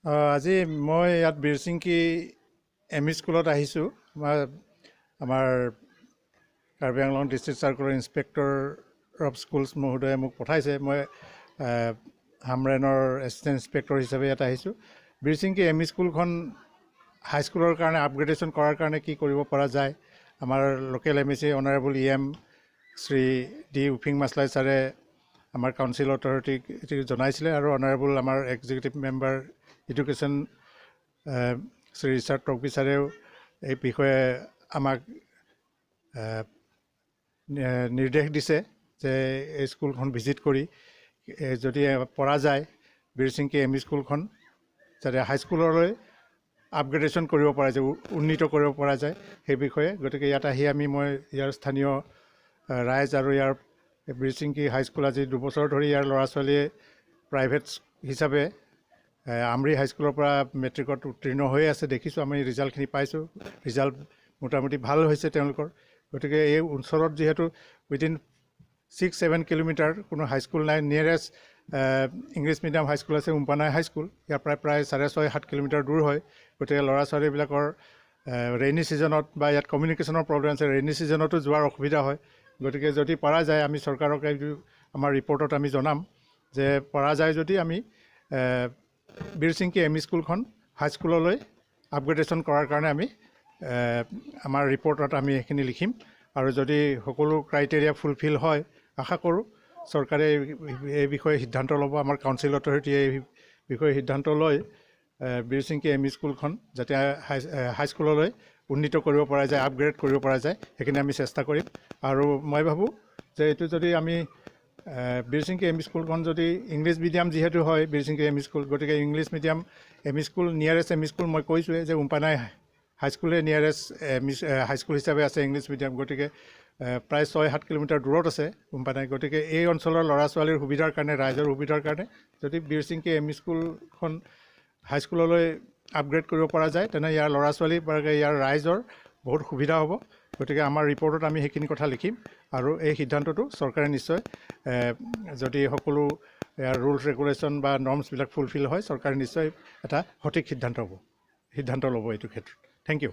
আজি মই ইয়াত বীৰচিংকি এম ই স্কুলত আহিছোঁ। আমাৰ কাৰ্বি আংলং ডিষ্ট্ৰিক্ট চাৰ্কলৰ ইনস্পেক্টৰ অফ স্কুলছ মহোদয়ে মোক পঠাইছে। মই হামৰেনৰ এছিষ্টেণ্ট ইনস্পেক্টৰ হিচাপে ইয়াত আহিছোঁ। বীৰচিংকি এম ই স্কুলখন হাইস্কুলৰ কাৰণে আপগ্ৰেডেশ্যন কৰাৰ কাৰণে কি কৰিব পৰা যায়, আমাৰ local MAC honourable EM Shri D Uphing Machlai ছাৰে আমাৰ কাউন্সিল অথৰিটিক জনাইছিলে আৰু অনাৰেবল আমাৰ executive member education Shri Richard Tokbi ছাৰেও এই বিষয়ে আমাক নিৰ্দেশ দিছে যে এই স্কুলখন ভিজিট কৰি যদি পৰা যায়, বীৰচিংকি এম ই স্কুলখন যাতে হাইস্কুললৈ আপগ্ৰেডেশ্যন কৰিব পৰা যায়, উন্নীত কৰিব পৰা যায়, সেই বিষয়ে। গতিকে ইয়াত আহি মই ইয়াৰ স্থানীয় ৰাইজ আৰু ইয়াৰ বীৰচিংকি হাইস্কুল আজি 2 বছৰ ধৰি ইয়াৰ ল'ৰা ছোৱালীয়ে প্ৰাইভেট হিচাপে আমৰি হাইস্কুলৰ পৰা মেট্ৰিকত উত্তীৰ্ণ হৈ আছে। দেখিছোঁ, আমি ৰিজাল্টখিনি পাইছোঁ। ৰিজাল্ট মোটামুটি ভাল হৈছে তেওঁলোকৰ। গতিকে এই ওচৰত যিহেতু উইদিন 6-7 কিলোমিটাৰ কোনো হাইস্কুল নাই। নিয়েৰেষ্ট ইংলিছ মিডিয়াম হাইস্কুল আছে উম্পানাই হাইস্কুল, ইয়াৰ পৰা প্ৰায় 6.5-7 কিলোমিটাৰ দূৰ হয়। গতিকে ল'ৰা ছোৱালীবিলাকৰ ৰেইনি ছিজনত বা ইয়াত কমিউনিকেশ্যনৰ প্ৰব্লেম আছে, ৰেইনি ছিজনতো যোৱাৰ অসুবিধা হয়। গতিকে যদি পৰা যায়, আমি চৰকাৰক এইটো আমাৰ ৰিপৰ্টত আমি জনাম যে পৰা যায় যদি আমি বীৰচিংকি এম ই স্কুলখন হাইস্কুললৈ আপগ্ৰেডেশ্যন কৰাৰ কাৰণে আমি আমাৰ ৰিপৰ্টত আমি সেইখিনি লিখিম। আৰু যদি সকলো ক্ৰাইটেৰিয়া ফুলফিল হয়, আশা কৰোঁ চৰকাৰে এই বিষয়ে সিদ্ধান্ত ল'ব। আমাৰ কাউন্সিল অথৰিটিয়ে এই বিষয়ে সিদ্ধান্ত লৈ বীৰচিংকি এম ই স্কুলখন যাতে হাইস্কুললৈ উন্নীত কৰিব পৰা যায়, আপগ্ৰেড কৰিব পৰা যায়, সেইখিনি আমি চেষ্টা কৰিম। আৰু মই ভাবোঁ যে এইটো যদি আমি বীৰচিংকি এম ই স্কুলখন যদি ইংলিছ মিডিয়াম যিহেতু হয় বীৰচিংকি এম ই স্কুল, গতিকে English medium M E school, nearest M E school মই কৈছোঁৱেই যে উম্পানাই হাইস্কুলে nearest M E high school হিচাপে আছে ইংলিছ মিডিয়াম। গতিকে প্ৰায় 6-7 কিলোমিটাৰ দূৰত আছে উম্পানাই। গতিকে এই অঞ্চলৰ ল'ৰা ছোৱালীৰ সুবিধাৰ কাৰণে, ৰাইজৰ সুবিধাৰ কাৰণে যদি বীৰচিংকি এম ই স্কুলখন হাইস্কুললৈ আপগ্ৰেড কৰিব পৰা যায়, তেনে ইয়াৰ ল'ৰা ছোৱালী বা ইয়াৰ ৰাইজৰ বহুত সুবিধা হ'ব। গতিকে আমাৰ ৰিপৰ্টত আমি সেইখিনি কথা লিখিম আৰু এই সিদ্ধান্তটো চৰকাৰে নিশ্চয়, যদি সকলো ইয়াৰ ৰুলছ ৰেগুলেশ্যন বা নৰ্মছবিলাক ফুলফিল হয়, চৰকাৰে নিশ্চয় এটা সঠিক সিদ্ধান্ত ল'ব এইটো ক্ষেত্ৰত। Thank U.